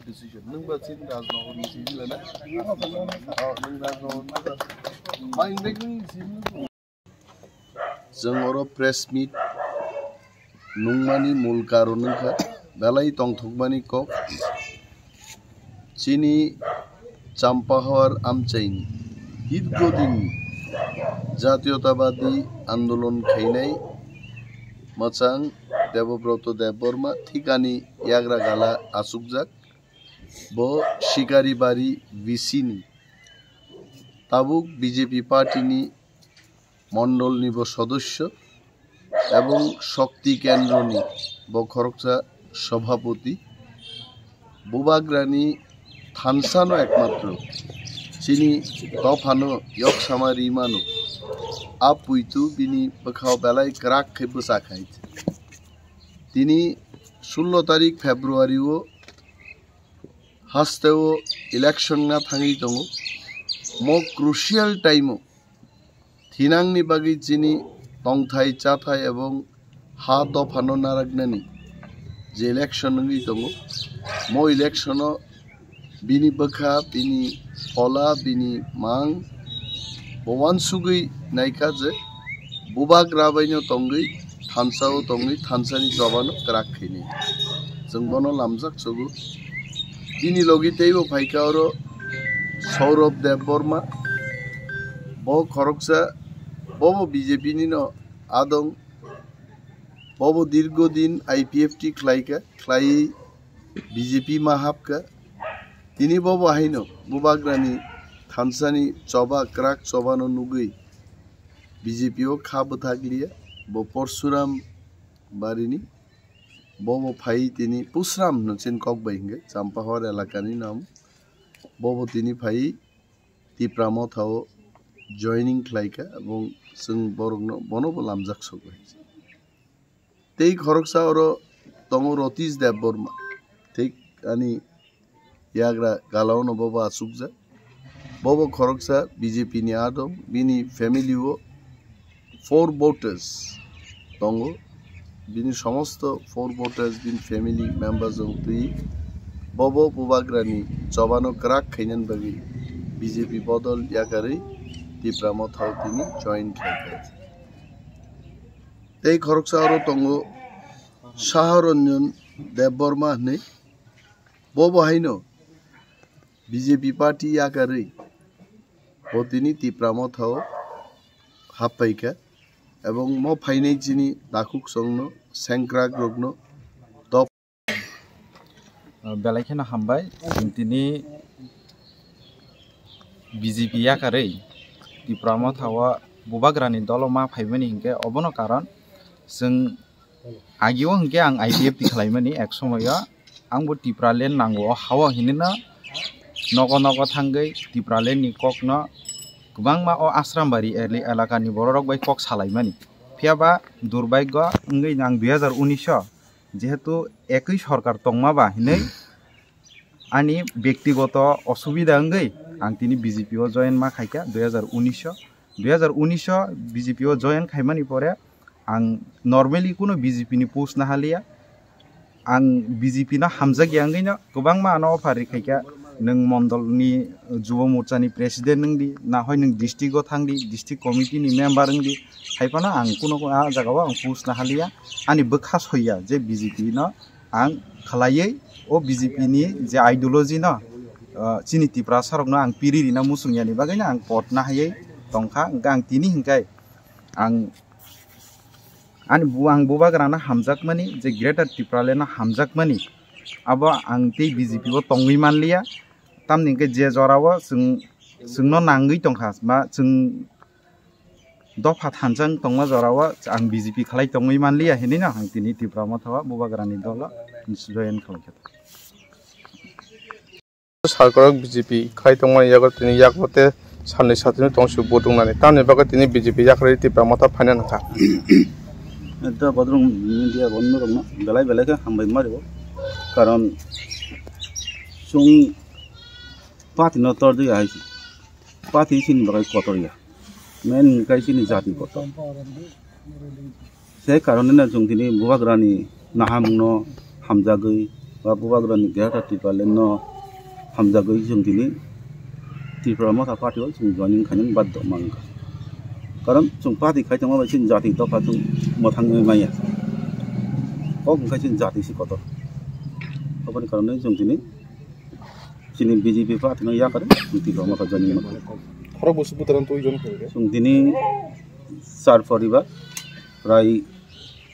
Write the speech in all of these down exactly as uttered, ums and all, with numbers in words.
Decision. Nwng ba chini Rajnagar ni simi lana? Oh, nwng Rajnagar ni ba? Main bag ni simi. Chwng oro press meet nungmani mul karon wngkha belai tongthokmani kok. Chini Champahor amchaini dirghodin jatiyotabadi andolon khainai mwchang Debobroto Debbarma thikani yagra gala achukjak. Bo Shikaribari V C ni, tabuk B J P party ni mondol ni bo sodosyo ebong Shakti Kendro ni bo khoroksa sobhapoti. Bubagrani thansa no ekmatro chini dophano yoksama rimano. A puitu bini bwkhao belai kwrak khe bwsa khai. Tini sullo tarik February o hasteo election na thangwi tongo. Mo crucial time o thinangni bagwi chini tongthai chathai ebong ha dophano naraknani je election wngwi tongo. Mo election o bini bwkha, bini phola, bini mang bo uansugwi naikha je bubagra baino tongwi thansa o tongwi thansa ni choba no kwrak khainai. Chwng bono lamjak sogo. Bini logi teibo phaikha oro Saurabh Debbarma. Bo khoroksa, bobo B J P ni no adong. Bobo dirgho din I P F T khlaikha, khlaiwi B J P ma hapkha. Tini bobo haino bubagrani thansani choba, kwrak choba no nugwi B J P o kha bwthak liya. Bo Porsuram barini. Bobo phai tini Pusram hwno chini kok bai hwnkhe Champahor elakani nam. Bobo tini phai Tipra Motha o joining khlaikha, ebong chwng borokno, bono bo lamjak sogo. Tei khoroksa oro tongo Ratish Debbarma, thik ani yagra galaono bobo achukjak. Bobo khoroksa B J P ni adong, bini family o four voters tongo. Bini somosto four voters bini family members rok twi bobo bubagrani chobano kwrak khainani bagwi B J P bodol yakarwi Tipra Motha o tini join khaikha. Tei khoroksa oro tongo Saharanjan Debbarma hwnwi. Bobo haino B J P party yakarwi bo tini Tipra Motha o happaikha, ebong mo phainai chini takhuk songno, sengkrak rokno, top. Belai kheno hambai, chwng tini B J P yakarwi Tipra Motha o bubagrani dolo ma phaimani hinkhe obono karon chwng Agio hwnkhe ang I P F T khlaimani ek somoio, angbo Tipraland nango o hao hinino nogo nogo thangwi Tipraland ni kokno kwbangma o Asrambari eli-, elakani bororok bai kok salaimani. Phiyaba durbaigyo wngwi ang dui hazar unis o jehetu ekwi sorkar tongma ba hinwi ani bektigoto osubida wngwi ang tini B J P o join ma khaikha dui hazar unis o. Dui hazar unis o B J P o join khaimani pore ang normally kuno B J P ni post nahaliya. Ang B J P no hamjakya wngwino kwbangma ano offer rikhaikha, nwng mondol ni Jubo Morcha ni president wngdi, nahoi nwng district o thangdi, district committee ni member wngdi, haiphano ang kuno a jagao ang post nahaliya. Ani bwkha soiya je B J P no ang khlaiwi o B J P ni je ideology no, uh, chini Tiprasa rokno ang piri rina muchungyani bagwino ang pot nahaiwi tongkha. Hwnkhe ang tini hinkhai ang ani bu-, ang bubagrano hamjakmani, je Greater Tipraland no hamjakmani, abo ang tei B J P o tongwi manliya. Tamni hwnkhe je jorao chwng, chwngno nangwi tongkha, ba chwng dopha thansa wng tongma jorao ang B J P khlai tongwi manliya hinwi no ang tini Tipra Motha o bubagrani dolo join khlai kha. Sarkarok B J P khlai tongmani yago tini yago te sanni satini tongsu vote wngnani. Tamni bagwi tini B J P yakarwi Tipra Motha phaina nangkha. Ekta bodrong media bondo rokno belai belai khe hambai ma rwo. Karon chwng party no tor di hai. Party chini bagwi kotor ya. Main hwnkhe chini jati kotor. Se karone no chwng tini bubagrani nahamungno hamjagwi Bubagrani Greater Tipraland no hamjagwi chwng tini Tipra Motha Party o chwng joining khainani baddo mankha. Karon chwng party khai tongma bai chini jati dopha chwng mwthangwi maya. Kok wngkha chini jati se kotor. Aboni karonwi chwng tini chini B J P party no yakarwi chwng Tipra Motha joining mankha. Khorok busu bwtaran twi jon khaikha. Chwng tini char poribar prai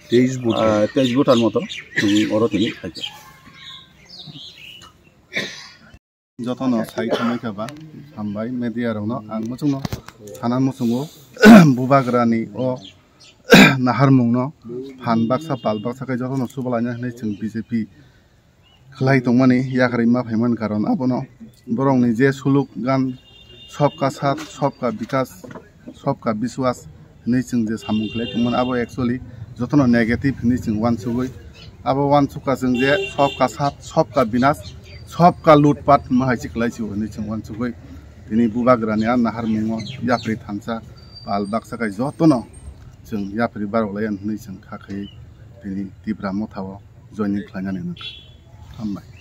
Teis voter. Ah, teis voter moto chwng oro tini khaikha. Jotono sai tongmai kha ba, hambai media rokno. Ang muchungno sana muchungo Bubagrani o naharmungno phan baksa pal baksa khe jotono chubalaina hinwi chwng B J P khlai tongmani yakarwi ma phaimani karon abono borokni je suluk gan "Sabka Saath, Sabka Vikas, Sabka Vishwas" hinwi chwng je samung khlai tongmani, abo actually jotono negative hinwi chwng uansugwi, abo uansukha chwng je "Sabka Saath, Sabka Vinash, Sabka Lootpaat" hwnma hai se khlai sio hinwi chwng uansugwi tini Bubagrani a naharmungo yapri thansa pal baksa khai jotono chwng yapri barok laiya hinwi chwng kha khai tini Tipra Motha o joining khlainani nangkha. Hambai.